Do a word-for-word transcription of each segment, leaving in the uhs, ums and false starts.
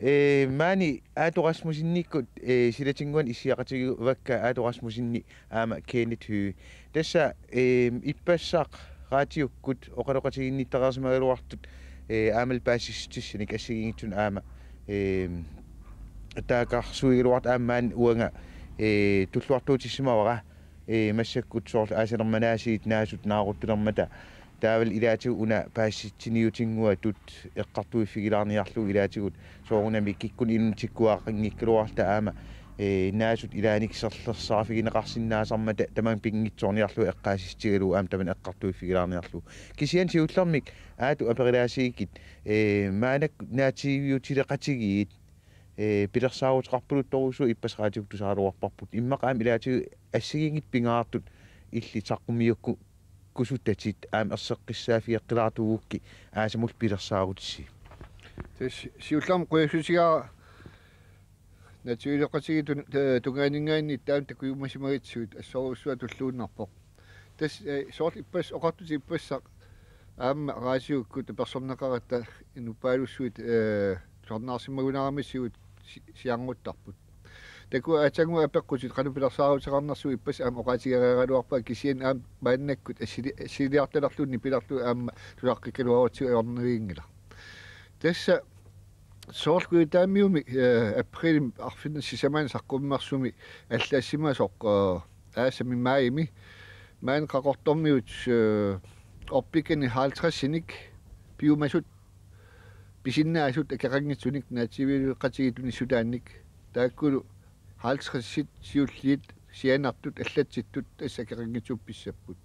Ee, maani Aatu Rasmussenikkut, ee, silatinnguanik issiaqatigivakka Aatu Rasmussenip aamma Kenneth Høegh. Tassa, ee, ippassaq raatiukkut oqaloqatigiinnittareersimagaluartut, ee, aammalu paasissutissanik assigiinngitsunik aamma, ee, taakkarsuigaluartut aamma maani uanga, ee, tulluartuutissimavara. Ee, massakkut soorlu aasalermanaasiit naasut naaruttulermata. Taavalu ilaatigut una paasitsiniutinnguatut eqqartuiffigilaarniarlugu ilaatigut soorunami kikkunnit inunnut tikkuaqqinngikkaluarluta aamma, ee, naasut ilaanni serlersaarfigineqarsinnaasarmata tamanna pinngitsoorniarlugu eqqaasitsissutigalugu aamma tamanna eqqartuiffigilaarniarlugu. Kisianni siullermik Aatu aperilaassigit, ee, maannakkut naatsiiviutileqatigiit, ee, pilersaaruteqarpaluttorujussuuvoq ippassaq raatiukkut tusaraluarparput. Immaqa aamma ilaatigut assigiinngitsut pingaartut illit saqqummiukku- -kusutatit aamma erseqqissaaffigeqqilaartuugukkit aasamut pilersaarutissi. Tassa siullermik qujassutigaara naatsiiviuteqatigiit tun-, tu-, tungaaninngaanniit taama takujummasimagutsigu assorujussuaq tulluunnarpoq. Tassa, ee, soorlu ippassaq oqartutit ippassaq aamma raatiukkut tapersersorneqaratta inuppaalussuit, ee, tusarnaarsimagunaaramisigut si-, sianeruttarput. Takuuk aatsaannguaq apeqqutit qanoq pilersaaruteqarnersugut ippassaq aamma oqaatigereeraluarpara kisianni aamma maannakkut assili-, assiliartalerlugu nipilerlugu aamma tulaqqikkaluarutsigu ajornavianngilaq. Tassa soorlu kujataamiumi, ee, aprilimi arfineq-sisamaanni saqqummersumi allaassimasoq, ee, aasami maajimi maani Qaqortormiut, ee, orpikkanik halvtredsinik piumasut pisinnaasut akeqanngitsunik naatsiiviuteqatigiit tunissutaannik taakkulu halvtredsit siulliit sianertut allatsittut tassa akeqanngitsunik pissapput.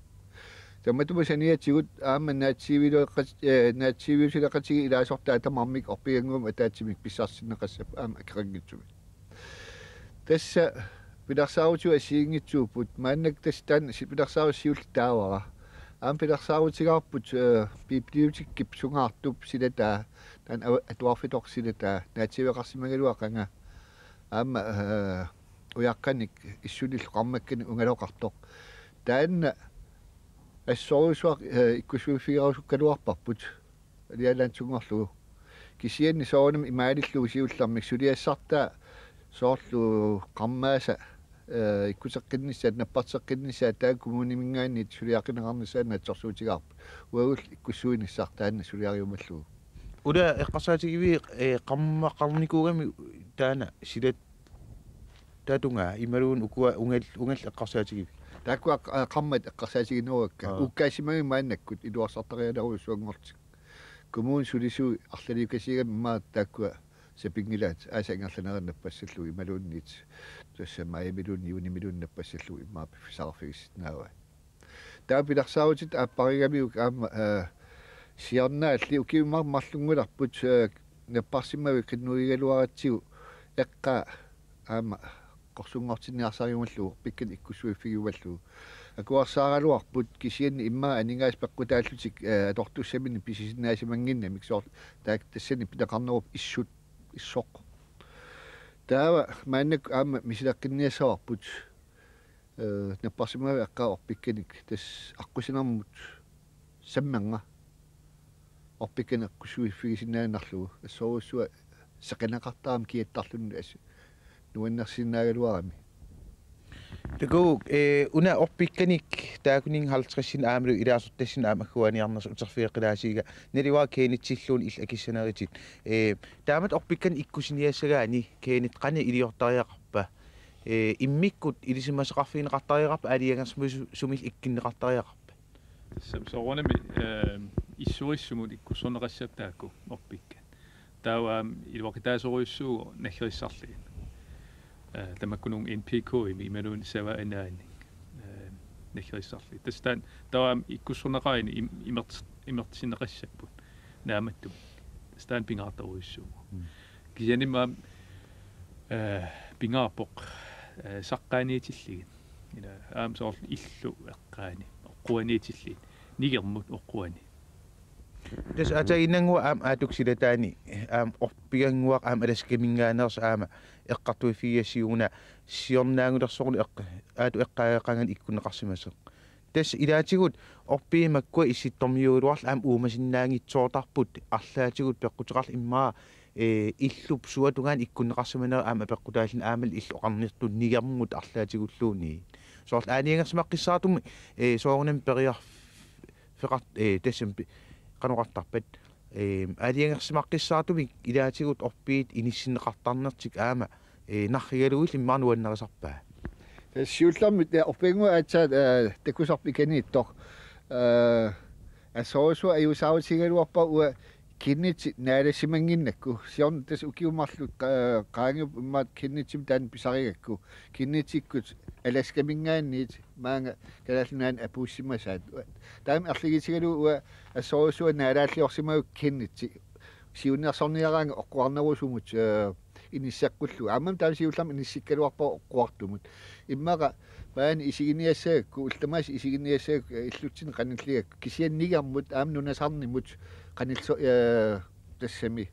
Tamatuma saniatigut aamma naatsiiviuteqat-, ee, naatsiiviutileqatigiit ilaasortaat tamarmik orpigaannguamik ataatsimik pissarsisinneqassapput aamma akeqanngitsumik. Tassa pilersaarutigut assigiinngitsuupput, maannakkut tassa taanna si-, pilersaarutit siulliit taavara. Aamma pilersaarutigaarput, ee, bibliotekip sungaartup silataa, taanna ava-, atuarfitoq silataa, naatsiiveqarsimagaluaq qanga. Aamma, ee, ujaqqanik issunillu qarmakkanik ungaloqartoq. Taanna assorujussuaq, ee, ikkussuiffigerusukkaluarparput. Alialaansunngorlugu. Kisianni soorunami imaalillugu siullermik suliassartaa soorlu qarmaasa, ee, ikkuteqqinnissaat, napparteqqinnissaat taakku kommuniminngaanniit suliaqqineqarnissaat naatsorsuutigaarput. Uagullu ikkussuinissaq taanna suliariumallugu. Una eqqarsaatigiviuk, ee, qarmaqarnikuugami taanna silat taatungaa imaluunniit ukua ungal-, ungallit eqqarsaatigiviuk? Taakkua qa-, qarmat eqqarsaatigineruakka. Aa. Uukkaassimagami maannakkut iluarsartarialerujussuanngortik. Kommuni sulisui arlaliukasiigami immaqa taakkua sapinngilaat aasap ingerlanerani nappassallugu imaluunniit tassa maajimiluunniit juunimiluunniit nappassallugu immaqa piffissaqarfigissinnaavaat. Taava pilersaarutit aapparigamiuk aamma, ee, siornaalli ukiut marluk marlunngulerput, ee, napparsimmavik qinnuigigaluaratsigu eqqaa aamma qorsunngortinniarsariumallugu orpikkanik ikkussuiffigiumallugu. Akuersaaraluarput kisianni immaqa aningaasat peqqutaallutik, ee, atortussaminnik pisisinnaasimanngimmat soorlu taakku tassani pineqarnerup issut, issoq. Taava maannakkut aamma misileqqinniassavarput, ee, napparsimmavik eqqaa orpikkanik tassa aqqusinermut sammerneq orpikkanik ikkussuiffigisinnaannarlugu assorujussuaq seqineqartarami kiattarluni as-, nuannersinnaagaluarami. Takuuk, ee, una orpikkanik taakuninnga halvtredsinik aammalu ilaasortassinnut aamma agguaaniarnersoq uterfigeqqilaasiga naluara Kennethilluunniit illit akissanerit. Ee, taamatut orpikkanik ikkussiniassagaanni Kenneth qanoq iliortariaqarpa? Ee, immikkut ilisimasaqarfigineqartariaqarpa, aalajangersimasumillu ikkunneqartariaqarpa? Tassami soorunami, ee, issuerissumut ikkussorneqassapput taakku orpikkat. Taava aamma iluaqutaasorujussuuvoq naggerissarlugit. Ee, tamakkununnga N P K-imi imaluunniit Savaannaani, ee, naggerissarlugit. Tassa taanna taava aamma ikkussorneqarani im-, imert-, imertitsineqassapput naammattumik. Tassa taanna pingaartorujussuuvoq. Mm. Kisianni aamma, ee, pingaarpoq, ee, saqqaaniitillugit. Ila aamma soorlu illu eqqaani, oqquaniitillugit, nigermut oqquani. Tassa aatsaannguaq aamma Aatuk silataani, aamma orpigannguaq aamma alaskaminngaanneersoq aamma eqqartuiffigigassiuk una siornaanngulersoruna eq-, Aatu eqqaaqqaangat ikkunneqarsimasoq. Tassa ilaatigut orpiit makkua issittormiuugaluarlutik aamma uumasinnaanngitsoortarput arlaatigut peqquteqarlutik immaqa Ee, illup suatungaani ikkunneqarsimanerat aamma apeqqutaalluni aammalu illoqarnittut nigermut arlaatigulluunniit. Soorlu aalajangersimaqqissaartumik, ee, soorunami periarfeqart-, ee, tassami pi-, qanoq oqartarpat, ee, aalajangersimaqqissaartumik ilaatigut orpiit inissinneqartarnertik aamma, ee, narrigalugit immaqa nuannarisarpaa. Tassa siullermik, ee, orpinnguit aatsaat, ee, takusarput ikaniittoq. Ee, assorujussuaq ajuusaarutigigaluarpara uanga Kenneth naalaasimannginnakku. Siorna tassa ukiut marluk qa-, qaangiupput immaqa Kennethimik taanna pisarigakku. Kennethikkut Alaskaminngaanniit maanga Kalaallit Nunaanni apuussimasaat. Taama erligigalugu uanga assorujussuaq naalaalliorsimagakku Kenneth. Siunnersorniaraangat oqquarnerusumut, ee, inisseqqullugu. Aammami taama siullermik inissikkaluarpara oqquartumut. Immaqa maani isiginiassagakku, ullut tamaasa isiginiassagakku, ee, illutsinni qanilligakku. Kisianni nigermut, aamma nunasarnermut, qanilliso-, ee, tassami.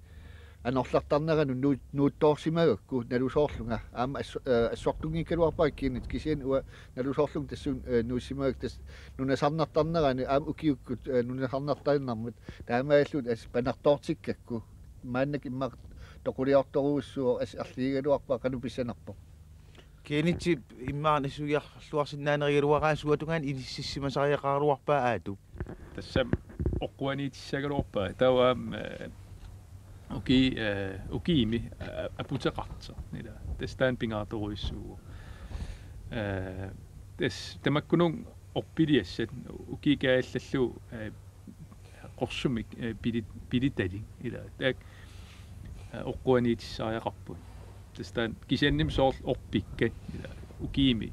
Anorlertarneranut nuu-, nuuttoorsimagakku, nalusoorlunga. Aamma asso-, ee, assortunngikkaluarpara Kenneth, kisianni uanga nalusoorlunga tassunga, ee, nuussimagakku tassa nunasarnertarnerani, aamma ukiukkut, ee, nunasarnertarnermut. Taamaalillutik assut panertoortikkakku. Maannakkut immaqa toquliortorujussuuvoq, assut erligigaluarpara qanoq pissanerpoq. Kenneth immaqa nassuiarluarsinnaanerugaluaraangat suatungaani inississimasariaqaraluarpaa aatu. Tassami oqquaniitissagaluarpaa. Taava aamma, ee, uki-, ee, ukiimi, ee, aputeqartoq. Ila. Tassa taanna pingaartorujussuuvoq. Ee, tassa tamakkununnga orpiliassat ukiut kaajallallugu, ee, qorsumik, ee, pili-, pilitalik, ila, taakku, ee, oqquaniitissariaqarput. Tassa taanna kisiannimi soorlu orpikkat, ila, ukiimi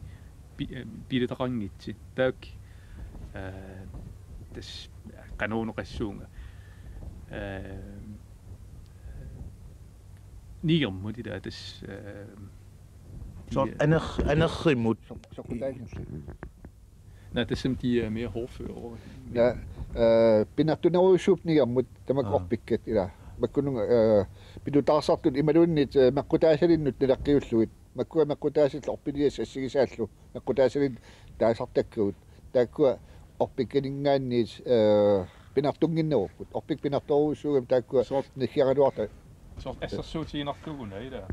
pi-, ee, pilitaqanngitsut. Taakku, ee, tassa qanoq oqassuunga. Ee, nigermut, ila, tassa, ee, soorlu aner-, anerrimut. Soq-, soqutaanngillat. Naa, tassami de er mere hårdføre. Naa, ee, pinertunerujussuupput nigermut tamakku orpikkat, ila. Makkununnga, ee, pitutaarsartut imaluunniit, ee, meqqutaasalinnut naleqqiullugit. Makkua meqqutaasallu orpiliassat assigisaallu meqqutaasalinnut taasartakkagut. Taakkua orpikkaninngaanniit, ee, pinertunnginnerupput. Orpikkat pinertorujussuugamik taakkua soorlu niggeraluarta. Soorlu assersuutiginarlugu una, ila.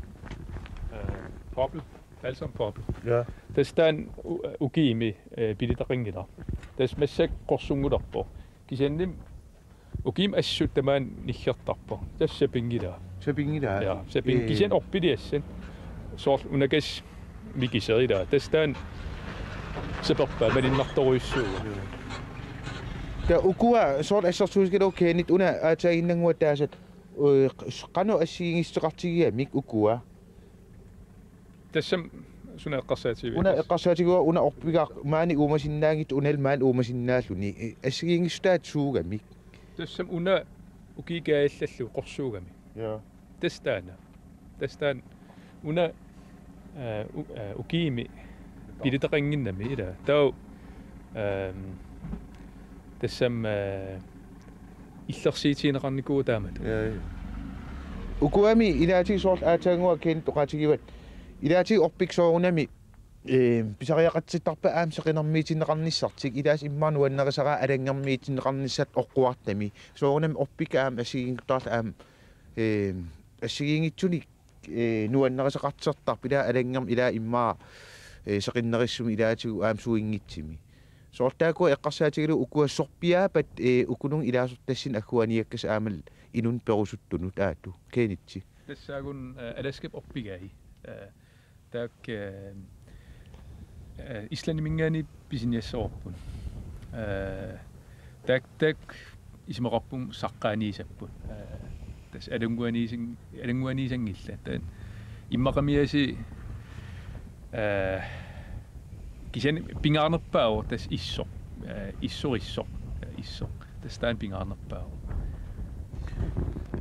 Ee, boble. Alle sammen boble. Ja. Tassa taanna u-, ukiimi, ee, pilitaqanngilaq. Tassa massakkut qorsunngulerpoq. Kisiannimi ukiimi assut tamaani niggertarpoq. Tassa sapinngilaa. Sapinngilaa? Ja, saping-, ee, kisianni orpiliassat. Soorlu una kas mikiserilaa. Tassa taanna saperpaa malunnartorujussuuvoq. Taava ukua soorlu assersuutigalugu Kenneth una aatsaaginnannguaq taasat, ee, qanoq assigiinngissuteqartigigamik ukua? Tassami suna eqqarsaatigiva? Una eqqarsaatigaara una orpigaaq maani uumasinnaanngitsoq unalu maani uumasinnaalluni. Assigiinngissutai suugamik? Tassami una ukiut kaajallallugu qorsuugamik. Ja. Tassa taanna. Tassa taanna una, ee, u-, ee, ukiimi pilitaqannginnami, ila. Taava, ehm, tassami, ee, illersuutigineqarnikuuvoq taamatut. Ja, ja. Ukuami ilaatigut soorlu aatsaannguaq Kenneth oqaatigivat. Ilaatigut orpikkat soorunami, ee, pisariaqartittarpaat aamma seqinermiitinneqarnissartik. Ilaasa immaqa nuannarisaraa alanngarmiitinneqarnissaat oqquartami. Soorunami orpikkat aamma assigiinngitsunik aamma, ee, assigiinngitsunik, ee, nuannarisaqartittarput ilaa alanngarmik ilaa immaqa, ee, seqinnerissumik ilaatigut aamma suinngitsumik. Soorlu taakkua eqqarsaatigalugu ukua sorpiaapput, ee, ukununnga ilaasortassinnut agguaniakkassat aammalu inunnut perusuttunut aatu. Kenneth. Tassaagut, ee, Alaskap orpigai. Ee, taakku, ee, ee, Islandiminngaanniit pisiniassavarput. Ee, taakku, taakku isumaqarpunga saqqaaniissapput. Ee, tassa alunnguaniissan-, alunnguaniissanngillat. Taanna immaqamiaasiit, ee, kisianni pingaarnerpaavoq tassa issoq. Ee, issoq, issoq, ee, issoq. Tassa taanna pingaarnerpaavoq.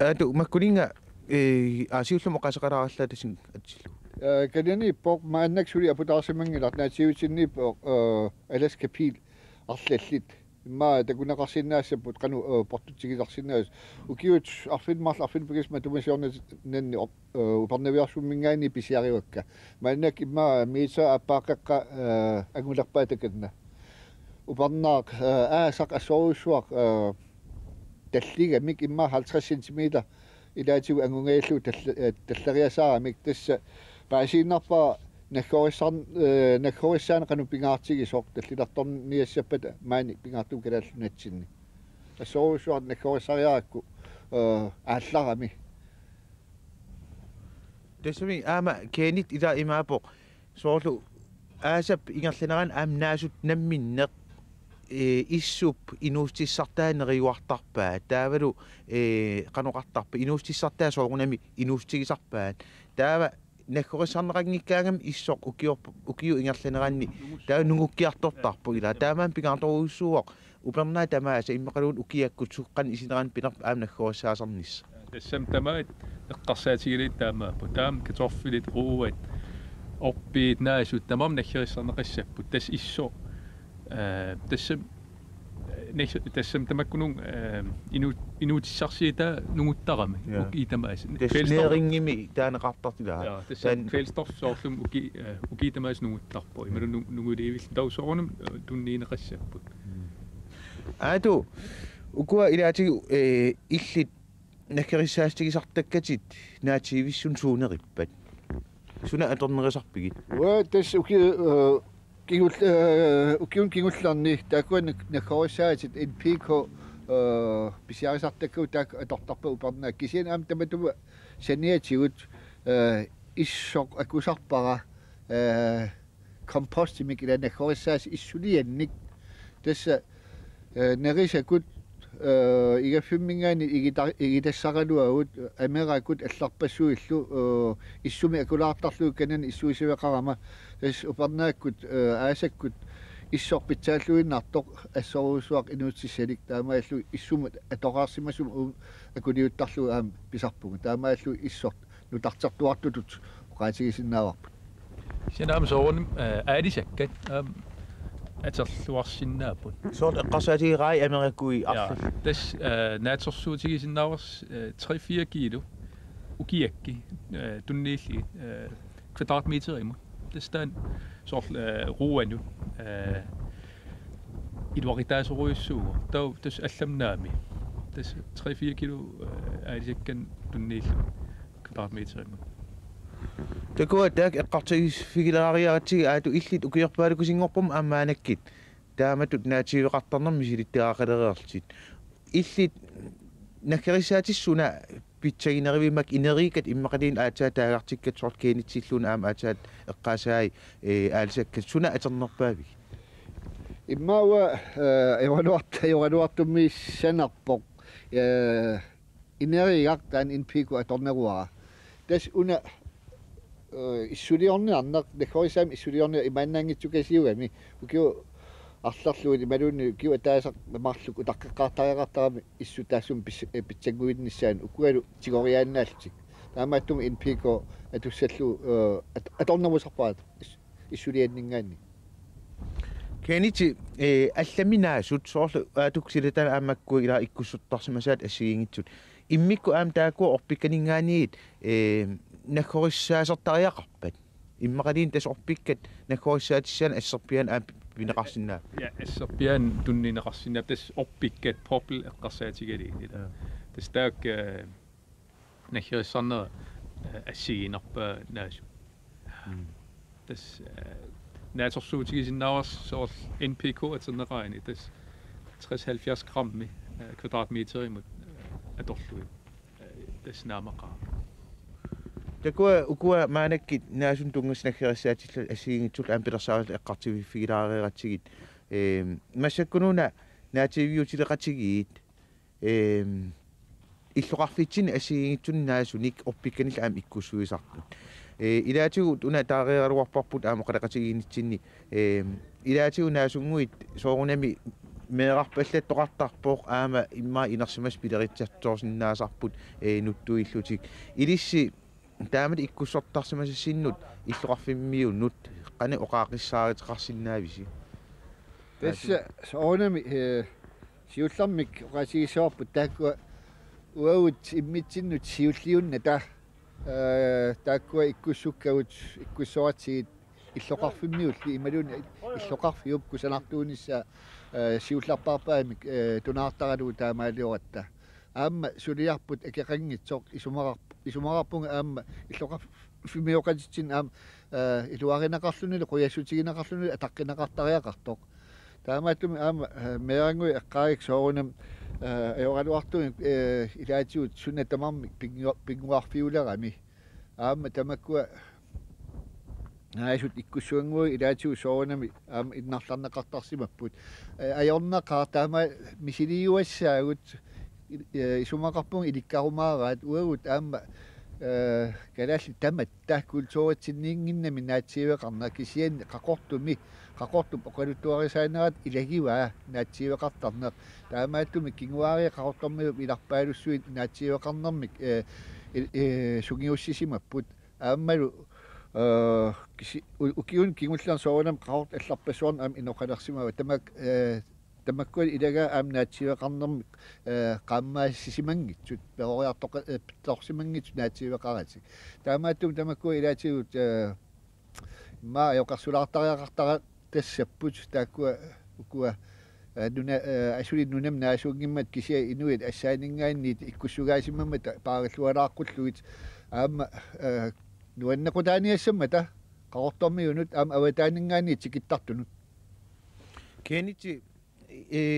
Aatu makkuninnga, ee, aa, siullermik oqaaseqalaarallaat tassa atsillugu. Ee, Kalaniippoq maannakkut suli aputaarsimanngilaq, naatsiivitinniippoq, ee, Alaska Pil arlallit. Immaqa takuneqarsinnaassapput qanoq, ee, portutsigilersinnaasut. Ukiut arfineq-marluk arfineq-pingasut matuma siornatigut op-, ee, Upernaviarsumminngaanniit pisiarivakka. Maannakkut immaqa meter aappaaqqeqqa, ee, angulerpaat takanna. Upernaaq, ee, aasaq assorujussuaq, ee, talligamik immaqa halvtreds centimeter Ilaatigut angugajallugu talla-, eh, tallariasaaramik, tassa paasiinnarpara naggorissaan-, eh, naggorissaaneq qanoq pingaartigisoq tallilertorniassappata maani pingaartumik Kalaallit Nunatsinni. Assorujussuaq naggorissariarakku, eh, aallarami. Tassami aamma Kenneth ila imaappoq, soorlu aasap ingerlanerani aamma naasut namminneq, eh, issup inuussutissartaa neriuartarpaa. Taavalu, eh, qanoq oqartarpa, inuussutissartaa soorunami inuussutigisarpaat. Taava naggorissarneqanngikkaangami issoq ukiorp-, ukiup ingerlaneranni taava nungukkiartortarpoq ila. Taamaammat pingaartorujussuuvoq upernaat tamaasa immaqaluunniit ukiakkut suut qanoq isinerannut pinerpoq aamma naggorissaasarnissaq. Tassami tamaat eqqarsaatigalugit taamaappoq. Taava kartoffelit, ruuat, orpiit, naasut, tamarmik naggerissarneqassapput. Tassa issoq, eh, tassami, eh, nag-, tassami tamakkununnga, eh, inu-, inuutissarsiutaa nunguttarami. Ja. Ukiut tamaasa. Tassa kvælstof. Næringimi taaneqartartut ila. Ja, tassami kvælstof soorlumi uki-, eh, ukiut tamaasa nunguttarpoq. Imaluunniit nung-, nunguliivilluni, taava soorunami, eh, tunniunneqassapput. Mm. Aatu, ukua ilaatigut, eh, illit naggerissaatigisartakkatit naatsiivissunik suunerippat? Suna atornerisarpigit? Uanga tassa uki-, eh, kingul-, eh, ukiuni kingullerni taakkua nag-, naggorissaatit N P K, eh, pisiarisartakkagut taakku atortarpakka upernaaq. Kisianni aamma tamatuma saniatigut, eh, issoq akusarpara, eh, kompostimik ila naggorissaasut issuliannik. Tassa, eh, nerisakut, eh, igaffimminngaanniit igita-, igitassaraluagut, amerakut allarpassuillu, eh, issumik akulaartarlugit kanani issuisiveqarama. Tassa upernaakkut, eh, aasakkut issoq pitsaalluinnartoq assorujussuaq inuussutissalik, taamaalilluni issumut atoraarsimasumik uuma akuliuttarlugu aamma pisarpugut. Taamaalilluni issoq nutartertuartutut oqaatigisinnaavarput. Kisianni aamma soorunami, eh, aalisakkat aamma atorluarsinnaapput. Soorlu eqqarsaatigigaat amerakui. Ja, arlallit. Tassa, eh, naatsorsuutigisinnaavasi, eh, tre-fire kilo ukiakkut, eh, tunniullugit, eh, kvadratmeterimut. Tassa taanna soorlu, eh, ruuanut, eh, iluaqutaasorujussuuvoq. Taava tassa allamik naamik. Tassa tre-fire kilo, eh, aalisakkanik tunniullugit kvadratmeterimut. Takuat taakku eqqartuiffigilaareeratsigit, Aatu, illit ukiorpaalukusunngorpummi aamma maannakkut taamatut naatsiiveqartarnermik misilittagaqalereerlutit. Illit naggerissaatissat suna pissaginerivimmi, ineriikkat immaqaluunniit aatsaat taagartikkat, soorlu Kennethilluunniit aamma aatsaat eqqaasai, eh, aalisakkat, suna atornerpaavigit? Immaqa, eh, ajoraluart-, ajoraluartummiissanerpoq, eh, ineriigaq taanna N P K atorneruara. Tassa una, eh, issuliorniarneq, naggorissaamik issuliorniarneq imaannaanngitsukasiugami, ukiut arlallit imaluunniit ukiut ataasiinnarmik marluk utaqqeqqaartariaqartarami issut taassuma pis-, eh, pitsannguinnissaanut, ukualu tigoriaannaallutik. Taamaattumik N P K atussallugu, eh, at-, atornerusarpara is-, issulianninngaanniit. Kenneth, eh, allamik naasut, soorlu Aatukkut silataanut aamma makkua ila ikkussortarsimasaat assigiinngitsut. Immikkut aamma taakkua orpikkaninngaanniit, eh, naggorissaasertariaqarpat? Immaqaluunniit tassa orpikkat naggorissaatissaannik asserpiaanik aamma pineqarsinnaapput. Ja, asserpiaanik tunniunneqarsinnaapput, tassa orpikkat, bobler eqqarsaatigalugit. Ja. Tassa taakku, eh, naggerissarnerat, eh, assigiinnarpaat naasut. Mm. Tassa, eh, naatsorsuutigisinnaavarsi soorlu N P K atorneqarani, tassa tres halvfjerds grammi, eh, kvadratmeterimut, eh, atorlugit. Eh, tassa naamaqaaq. Takuat ukua maannakkut naasunik tunngasut naggerissaatillit assigiinngitsullu aamma pilersaarutit eqqartuiffigilaareeratsigit. Ehm, massakkunuuna naatsiiviutileqatigiit, ehm, illoqarfitsinni assigiinngitsunut naasunik orpikkanillu aamma ikkussuisarput. Eh, ilaatigut una taareeraluarparput aamma oqaloqatigiinnitsinni, eh, ilaatigut naasunnguit soorunami meerarpallattoqartarpoq aamma immaqa inersimasut pileritsatsoorsinnaasarput, eh, nuttuillutik. Ilissi taamatut ikkussortarsimasassinnut illoqarfimmiunut qanoq oqaaqqissaaruteqarsinnaavisi? Tassa soorunami, eh, siullermik oqaatigissavarput taakkua uagut immitsinnut siulliunnata, eh, taakkua ikkussukkagut, ikkussoratsigit illoqarfimmiulli imaluunniit illoqarfiup kusanartuunissaa, eh, siullerpaarpaamik, eh, tunaartaralugu taamaalioratta. Aamma suliarput akeqanngitsoq isumaqarp-, isumaqarpunga aamma illoqarfimmi oqaatitsinni aamma, eh, iluarineqarlunilu, qujassutigineqarlunilu, ataqqinaqartariaqartoq. Taamaattumik aamma, eh, meerannguit eqqaarikkit soorunami, eh, ajoraluartumik, eh, ilaatigut suna tamarmik pinngu-, pinnguarfiulerami. Aamma tamakkua naasut ikkussuannguit ilaatigut soorunami aamma innarlarneqartarsimapput. Eh, ajornaqaaq taama misiliuassaagut, eh, isumaqarpunga ilikkarumaaraat uagut aamma, eh, kalaallit tamatta kulturitsinniinnginnami naatsiiveqarneq kisianni Qaqortumi, Qaqortup oqaluttuarisaanerata ilagivaa naatsiiveqartarneq. Taamaattumik kinguaariit Qaqortormiut ilarpaalussuit naatsiiveqarnermik, eh, il-, eh, sungiussisimapput. Aammalu, eh, kisi-, u-, ukiuni kingullerni soorunami Qaqortoq allarpassuarni aamma inoqalersimava. Tamak-, eh, tamakkua ilagaa aamma naatsiiveqarnermik, eh, qaammaassisimanngitsut, peroriartoqa-, eh, pittorsimanngitsut naatsiiveqaratik. Taamaattumik tamakkua ilaatigut, eh, immaqa ajoqersulaartariaqartaratassapput taakkua ukua, eh, nuna-, eh, asuli nunami naasuunngimmat kisianni inuit assaanninngaanniit ikkussugaasimammat paarillualaaqqullugit aamma, eh, nuannequtaaniassammata Qaqortormiunut aamma avataaninngaanniit tikittartunut. Kenneth, eh,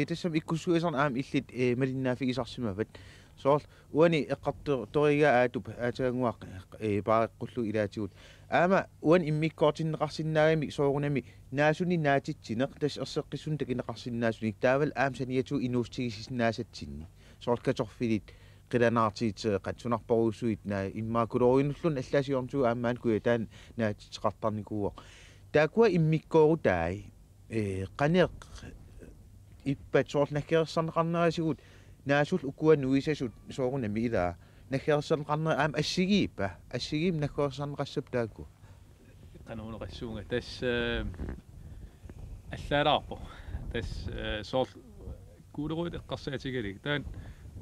tassami ikkussuisarneq aamma illit, eh, malinnaaffigisarsimavat. Soorlu uani eqqarto-, toriga Aatup aatagannguaq, eh, paareqqullugu ilaatigut. Aamma uani immikkoortinneqarsinnaagami soorunami naasunik naatitsineq, tassa erseqqissumik takuneqarsinnaasunik, taavalu aamma saniatigut inuussutigisinnaasatsinnik. Soorlu kartoffelit, qilanaartigiseqat, sunarporujussuit, naa, immaqa kulorinulluni allaat siornatigut aamma maani Kujataani naatitseqartarnikuuvoq. Taakkua immikkoorutai, eh, qanoq ippat, soorlu naggaveersarneqarnerisigut, naasullu ukua nuisasut soorunami ilaa. Naggaveersarneqarneri aamma assigiippa? Assigiimmik naggaveersarneqassapput taakku? Qanoq oqassuunga, tassa, eh, allaalaarpoq. Tassa, eh, soorlu gulerod eqqarsaatigalugit. Taanna,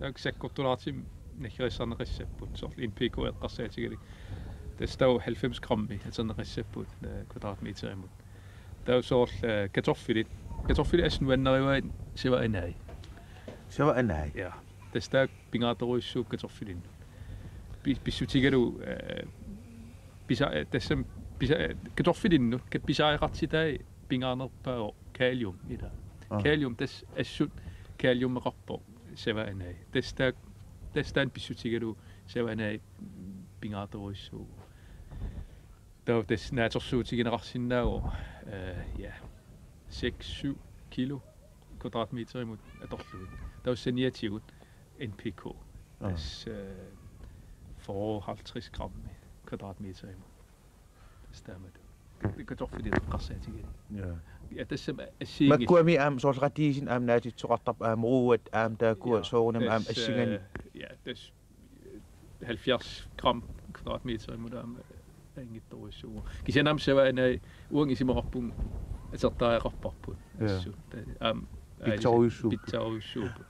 taakku sakkortulaartumik naggaveersarneqassapput. Soorlu N P K eqqarsaatigalugit. Tassa taava halvfems grammi atorneqassapput, eh, kvadratmeterimut. Taava soorlu, eh, kartoffelit. Kartoffelit assut nuannarivaat Seva Anai. Seva Anai. Ja. Tassa taakku pingaartorujussuupput kartoffelinnut. Pi-, pissutigalugu, eh, pisa-, eh, tassami pisa-, eh, kartoffelinnut, ka-, pisariaqartitai pingaarnerpaavoq kalium ilaa. Aa. Kalium tassa assut kaliumeqarpoq Seva Anai. Tassa taak-, tassa taanna pissutigalugu Seva Anai pingaartorujussuuvoq. Taava tassa naatsorsuutigineqarsinnaavoq, eh, ja, seks syv kilo kvadratmeterimut atorlugit. Taava saniatigut N P K. Aa. Tassa, eh, fyrre halvtreds grammi kvadratmeterimut. Tassa taamatut. Kartoffelit eqqarsaatigalugit. Ja. Ja, tassami assigiinngillat. Makkuami aamma soorlu radiisit aamma naatitseqartarput aamma ruuat aamma taakkua. Ja, soorunami aamma tassa, assinganik. Eh, ja, tassa halvfjerds gram kvadratmeterimut aamma anngitsorujussuuvoq. Kisianni aamma Seva Anai uanga isumaqarpunga atortariaqarparput. Ja. Assut. Ta-, aamma, aa, pitsarujussuupput. Pitsarujussuupput.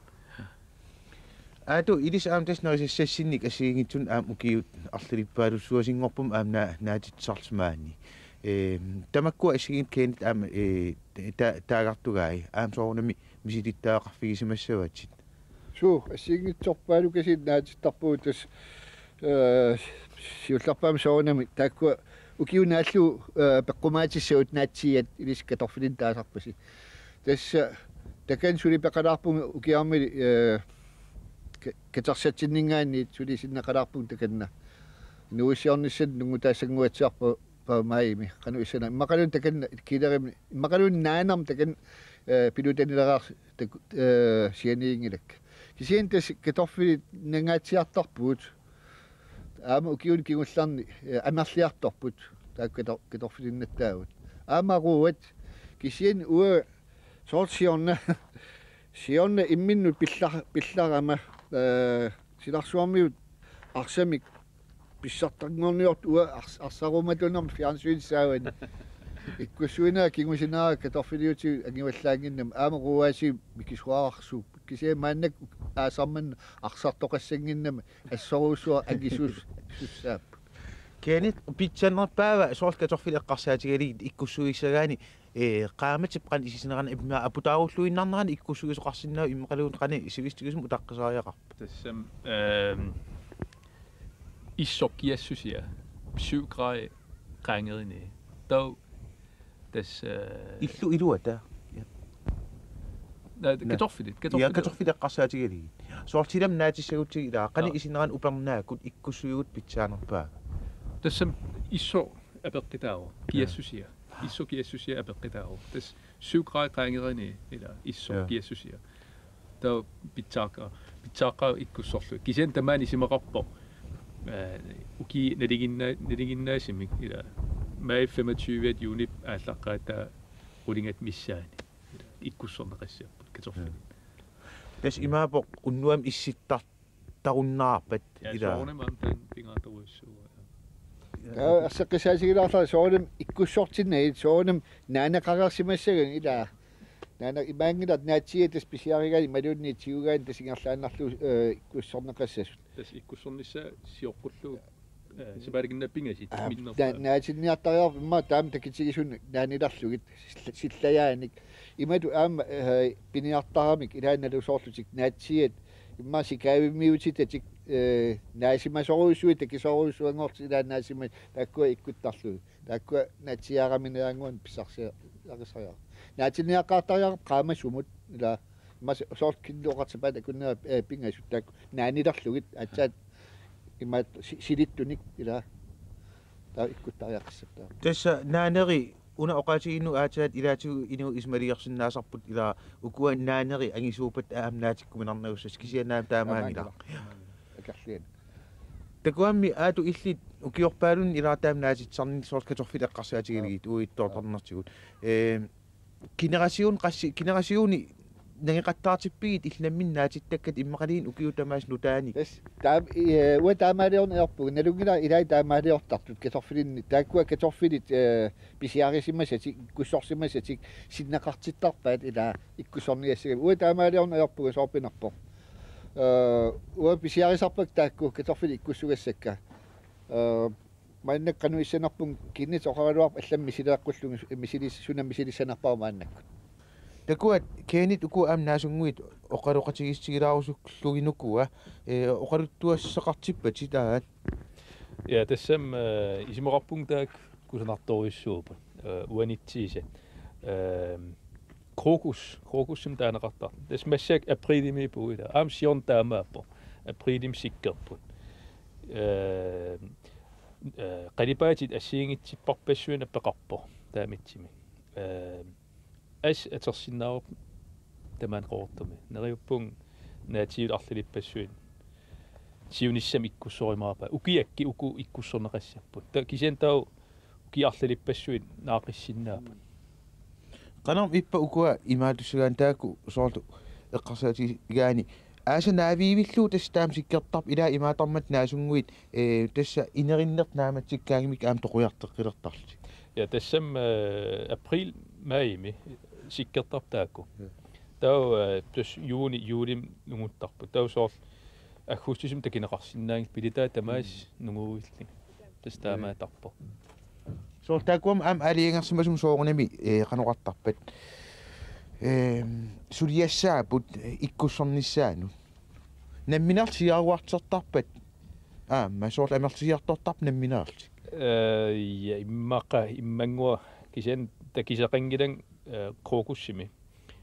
Aatu, ilissi aamma tassa nerisassassinnik assigiinngitsunik aamma ukiut arlalippaalussuasinngorput aamma naa-, naatitsisarlusi maani. Ehm, tamakkua assigiinngitsut Kenneth aamma, eh, ta-, taagartugai. Aamma soorunami misilittagaqarfigisimassavatit. Suu, assigiinngitsorpaalukasiit naatittarpugut tassa, eh, siullerpaamik soorunami taakkua ukiup naallugu, eh, peqqumaatissagut naatsiiat ilissi kartoffelinik taasarpasi. Tassa takanna suli peqalaarpunga ukiarmili, eh, ka-, katersatsinninngaanniit suli sinneqalaarpunga takanna. Nuussiornissannut nungutaassannguatsiarpoq paamaaimi, qanoq issaana. Immaqaluunniit takanna kiilerimi, immaqaluunniit naanarmi takanna, eh, pilutanileraarsi tak-, eh, sianiinngilakka. Kisianni tassa kartoffelit nangaatsiartarpugut. Aamma ukiuni kingullerni, eh, amerliartorput. Taakku karto-, kartoffelinnattaagut. Aamma ruuat kisianni uanga soorlu siorna, siorna imminnut pilla-, pillarama, eh, silarsuarmiut arsamik pissartanngorniortut uanga ars-, arsarumatunermik fjernsynissaq saavani. Ikkussuinera kingusinaara kartoffeliutigut angivallaannginnama aamma ruuaasiit mikisuararsuupput. Kisianni maannakkut aasaq manna arsartoqassannginnama assorujussuaq angisus-, sussaapput. Kenneth, pitsaanerpaava soorlu kartoffelit eqqarsaatigalugit ikkussuissagaanni, ee, qaammatip qanoq isiginerani, immaqa aputaarulluinnarnerani ikkussuisoqarsinnaavoq, immaqaluunniit qanoq sivisutigisumik utaqqisariaqarpa? Tassami, ehm, issoq kiassusia, syv grader qaangeriniit. Taava tassa, eh, Illu iluata. Ja. Naa, naa, kartoffelit, ja, kartoffelit. Kartoffelit eqqarsaatigalugit. Soorlu silami naatissagutsigit ilaa, qanoq, aa, isiginerani upernaakkut ikkussuigut pitsaanerpaava? Tassami issoq apeqqutaavoq, aa, kiassusia. Issoq kiassusia apeqqutaavoq. Tassa syv grader qaangeriniit ilaa, issoq, aa, kiassusia. Taava pitsaaqa-, pitsaaqqaat ikkussorlugit. Kisianni tamaani isumaqarpoq, eh, ukiut nalinginna-, nalinginnaasumik ilaa. Maj femogtyve, juunip aallaqqaataa qulingat missaanni. Ilaa, ikkussorneqassapput kartoffelit. Tassa imaappoq unnuami issittartarunnaarpat, ja, ilaa, soorunami aamma taanna pingaartorujussuuvoq. Aa, erseqqissaatigilaarlara soorunami ikkussortinnagit, soorunami naaneqareersimassagunik ilaa. Naana imaanngilaq naatsiiat tassa pisiarigaanni imaluunniit tigugaanni tassa ingerlaannarlugu, eh, ikkussorneqassasut. Tassa ikkussornissaa sioqqullugu, eh, sipaalikinna pingasut, aa, minnerpaat. Na-, naatinniartariaqarpoq immaqa taama takitigisumik naanilerlugit silla-, sillajaanik. Imatut aamma, eh, piniartaramik ilaannalu soorlutik naatsiiat immaqa sikaavimmiutitatik, eh, naasimasorujussuit takisorujussuanngorlutik ilaa naasima-, taakkua ikkuttarlugit. Taakkua naatsiiaraminiaannguanik pissarsiarisariaqarput. Naatinniaqqaartariaqarpoq qaammat sumut ilaa. Immaqa soorlu Kenneth oqartippaat akunnera, eh, pingasut taakku naanilerlugit aatsaat imaattoq si-, silittunik ilaa. Taava ikkuttariaqassapput taava. Tassa naaneri una oqaatigiinnut aatsaat ilaatigut inuit isumaliorsinnaasarput ilaa, ukua naaneri angisuuppat aamma naatikkuminarnagussasut, kisianni aamma taamaanngilaq. Taamaanngilaq. Akerlianik. Takuami Aatu illit ukiorpaalunni ilaa taama naatitsisarnitit soorlu kartoffelit eqqarsaatigalugit, aa, uagutsinnut, aa, toortarnertigut. Ee, generation qassi-, generationi nangeqattaartippigit illit nammineq naatittakkat immaqaluunniit ukiut tamaasa nutaanik? Tassa taam-, ee, uanga taamaaliorneq ajorpunga, nalunngilara ilai taamaaliortartut kartoffelinnik. Taakkua kartoffelit, ee, pisiarisimasatik, ikkussorsimasatik sinneqartittarpaat ilaa ikkussorniassagami. Uanga taamaaliorneq ajorpunga soorpinarpoq. Ee, uanga pisiarisarpakka taakku kartoffelit ikkussugassakka. Ee, maannakkut qanoq issanerpunga, Kenneth oqaraluarpoq allamik misileeqqullugu, misilis-, suna misilissanerpara maannakkut. Takuat Kenneth, uku aamma naasunnguit oqaloqatigiissutigilaarusullugit ukua, ee, oqaluttuassaqartippatit aat? Ja, tassami, ee, isumaqarpunga taakku kusanartorujussuupput, ee, uanitsiisa. Ee, krokus, krokussimik taaneqartartoq. Tassa massakkut aprilimiippugut ilaa. Aamma siorna taamaappoq. Aprilimi sikkerput. Ee, ee, qalipaatit assigiinngitsipparpassuit apeqarpoq taamaatsimi. Ee, assut atorsinnaavarput tamaani Qaqortumi. Neriuppunga naatsiivittut arlalippassuit siunissami ikkussorumaarpaat. Ukiakkut uku ikkussorneqassapput. Ta-, kisianni taava ukiut arlalippassuit naaqissinnaapput. Qanormi ippa ukua imaattussagaanni taakku soorlu eqqarsaatigigaanni? Aasaq naaviivillugu tassa taama sikkertarpoq ilaa imaattarmata naasunnguit, ee, tassa inerinnertut naammassikkaangamikku aamma toqujarteqqilertarlutik. Ja, tassami, ee, april, majimi sikkertarput taakku. Ja. Taava, ee, tassa juuni, juulimi nunguttarput. Taava soorlu aggustisimi takuneqarsinnaanngillat, pilitaat tamaasa, mm, nunguillugit. Tassa taamaattarpoq. Soorlu taakkuami aamma aalajangersimasumik soorunami, ee, qanoq oqartarpat, ee, suliassaapput, ee, ikkussornissaanut. Nammineerlutik siaruartortarpat aamma soorlu amerlisiartortarput nammineerlutik? Ee, ja, immaqa, immannguaq kisianni takuseqanngilanga, ee, krokussimi.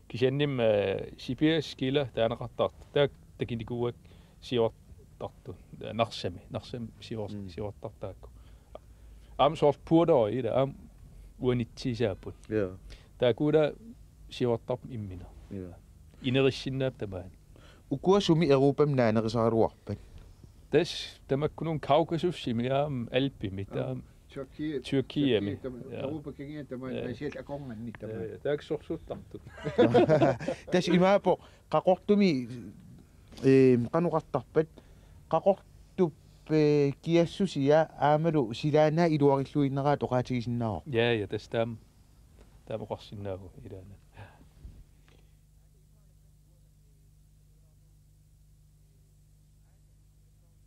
Kisiannimi, ee, sipias kila taaneqartartoq. Taakku takunikuuakka siuartartut. Ee, Narsami, Narsami siuar-, mm, siuartartut taakku. Aamma soorlu purtøj ilaa, aamma uanitsiisaapput. Ja. Taakku ilaa siuartarput immineq. Ja. Inerissinnaapput tamaani. Ukua sumi Europami naanerisaraluarpat? Tassa tamakkununnga Kaukasusimi aamma Alpimi, aamma taama. Tyrkiet, Tyrkiami. Tyrkiet, tam-, ja, Europa kangiani tamaani, ja, Asiallu akornanni tamaani. Ja, ja, taakku sorsuuttartut. Tassa imaappoq Qaqortumi, ee, qanoq oqartarpat, Qaqortup, ee, kiassusia aammalu silaannaat iluarilluinnaraat oqaatigisinnaavara. Ja, ja, tassa taama, taama oqarsinnaavugut ilaanni.